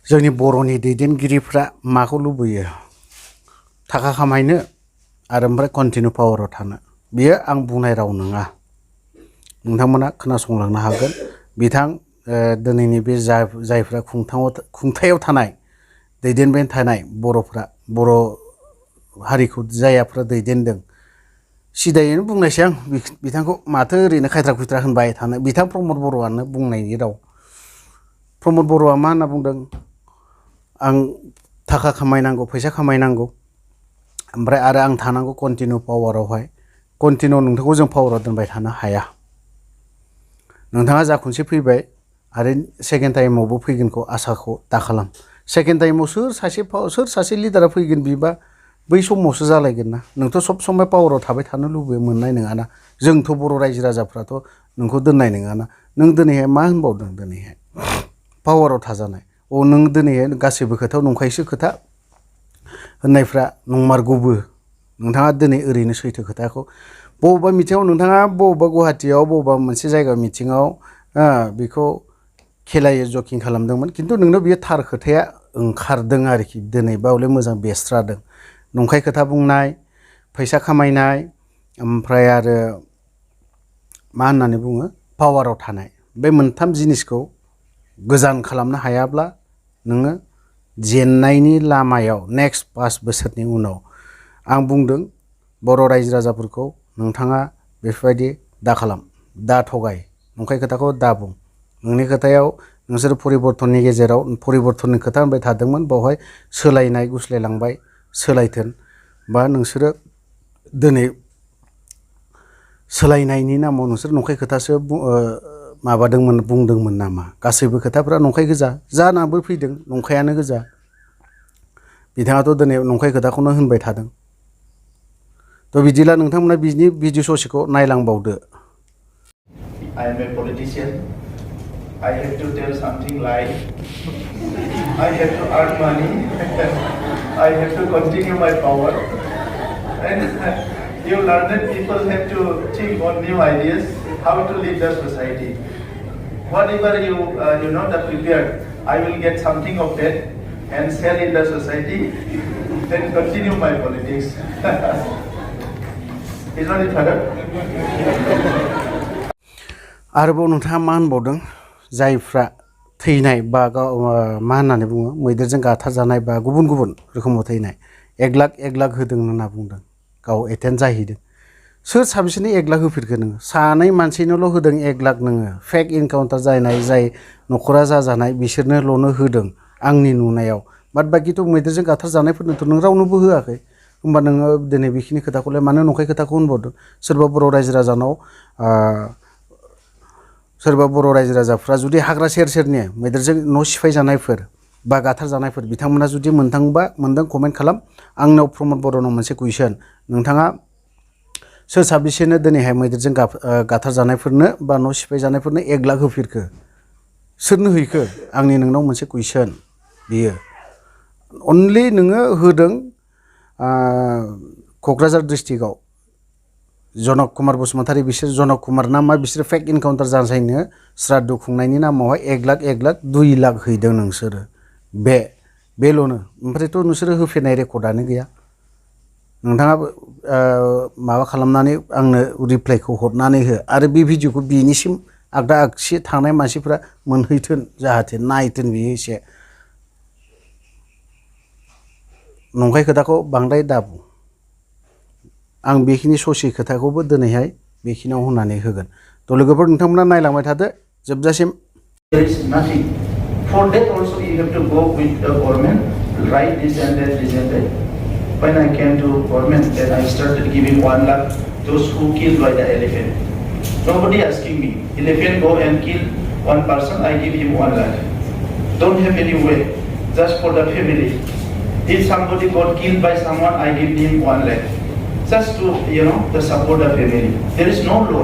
जोंनि बर'नि दैदेनगिरिफ्रा माखौ लुबैयो थाखा खामायनो आरो ओमफ्राय कन्टिनिउ पावाराव थानो बियो आं बुंनाय राव नङा नोंथांमोना खोनासंलांनो हागोन बिथां दिनैनि बे जायफ्रा खुंथायाव थानाय दैदेनबाय थानाय बर'फ्रा बर' हारिखौ जायफ्रा दैदेनदों सिदायैनो बुंनायसै आं बिथांखौ माथो ओरैनो खायथ्रा खुयथ्रा होनबाय थानो बिथां प्रमद बर'आनो बुंनायनि राव प्रमद बर'आ मा होनना बुंदों आं थाखा खामायनांगौ फैसा खामायनांगौ ओमफ्राय आरो आं थानांगौ कन्टिनिउ पावारावहाय कन्टिनिउ नोंथांखौ जों पावाराव दोनबाय थानो हाया नोंथाङा जा खनसे फैबाय आरो सेकेन्ड टाइमावबो फैगोनखौ आसाखौ दाखालाम सेकेन्ड टाइमाव सोर सासे लिडारा फैगोन बिबा बै समावसो जालायगोन ना नोंथ' सब समय पावाराव थाबाय थानो लुबैयो मोननाय नङाना जोंथ' बर' रायजो राजाफ्राथ' नोंखौ दोननाय नङाना नों दिनैहाय मा होनबावदों दिनैहाय पावाराव थाजानाय नों दिनैहाय गासैबो खोथायाव नंखायसो खोथा होननायफ्रा नंमारगौबो नोंथाङा दिनै ओरैनो सैथो खोथाखौ बबेबा मिथिङाव नोंथाङा बबेबा गुवाहाटियाव बबेबा मोनसे जायगा मिथिङाव बेखौ खेलायै जकिं खालामदोंमोन खिन्थु नोंनो बियो थार खोथाया ओंखारदों आरोखि दिनै बावले मोजां बेस्रादों नंखाय खोथा बुंनाय फैसा खामायनाय ओमफ्राय आरो मा होननानै बुङो पावाराव थानाय बे मोनथाम जिनिसखौ गोजान खालामनो हायाब्ला नोङो जेननायनि लामायाव नेक्स्ट 5 बोसोरनि उनाव आं बुंदों बर' रायजो राजाफोरखौ नोंथाङा बेफोरबायदि दा खालाम दा थगाय नंखाय खोथाखौ दा बुं नोंनि खोथायाव नोंसोर परिबर्तननि गेजेराव परिबर्तननि खोथा होनबाय थादोंमोन बावहाय सोलायनाय गुस्लायलांबाय सोलायथोन बा नोंसोरो दिनै सोलायनायनि नामाव नोंसोर नंखाय खोथासो बुंदोंमोन नामा गासैबो खोथाफ्रा नंखाय गोजा जानाबो फैदों नंखायानो गोजा बिथाङाथ' दिनै नंखाय खोथाखौनो होनबाय थादों थ' बिदिला नोंथांमोना बिनि video ससेखौ नायलांबावदो I am a politician. I have to tell something like I have to earn money. I have to continue my power. And you learned people have to think on new ideas, how to lead the society. Whatever you not prepared, I will get something of that and sell in the society, then continue my politics. Is not it, Father? आरोबाव नोंथाङा मा होनबावदों जायफ्रा थैनाय बा मा होननानै बुङो मैदेरजों गाथारजानाय बा गुबुन गुबुन रोखोमाव थैनाय 1 लाख होदों होनना बुंदों गाव एटेन्ड जाहैदों सोर साबेसेनो 1 लाख होफेरखो नोङो सानै मानसिनोल' होदों 1 लाख नोङो फेक इनकाउन्टार जाय न'खरा जाजानाय बिसोरनोल'नो होदों आंनि नुनायाव बाद बाखिथ' मैदेरजों गाथारजानायफोरनोथ' नों रावनोबो होआखै होमबा नोङो दिनै बेखिनि खोथाखौलाय मानो नंखाय खोथाखौ होनबावदों सोरबा बर' रायजो राजानाव सोरबा बर' रायजो राजाफ्रा जुदि हाग्रा सेर सेरनि मैदेरजों न' सिफाय जानायफोर बा गाथार जानायफोर बिथांमोना जुदि मोनदों कमेन्ट खालाम आंनाव प्रमद बर'नाव मोनसे कुइसन नोंथाङा सोर साबेसेनो दिनैहाय मैदेरजों गाथार जानायफोरनो बा न' सिफाय जानायफोरनो 1 लाख होफेरखो सोरनो हैखो आंनि नोंनाव मोनसे कुइसन बियो अनलि नोङो होदों क'क्राझार डिस्ट्रिक्टआव जनक कुमार बसुमतारी बिसोर जनक कुमार ना मा बिसोर फेक इनकाउन्टार जानायनो श्राद्ध खुंनायनि नामावहाय 1 लाख 2 लाख हैदों नोंसोरो बेल'नो ओमफ्रायथ' नोंसोरो होफेरनाय रेकर्डआनो गैया नोंथाङा माबा खालामनानै आंनो रिप्लाइखौ हरनानै हो आरो बे भिडिअखौ बिनिसिम आगदा आगसि थानाय मानसिफ्रा मोनहैथों जाहाथे नायथों बियो एसे नंखाय खोथाखौ बांद्राय दाबुं आं बेखिनि ससे खोथाखौबो दिनैहाय बेखिनियाव होनानै होगोन थ' लोगोफोर नोंथांमोना नायलांबाय थादो जोबजासिम There is nothing. For that also you have to go with the government, write this and that, this and that. When I came to government, then I started giving 1 lakh those who killed by the elephant. Nobody asking me. Elephant go and kill one person, I give him 1 lakh. Don't have any way, just for the family. If somebody got killed by someone, I give him 1 lakh. Just to, to support the family. There is no law.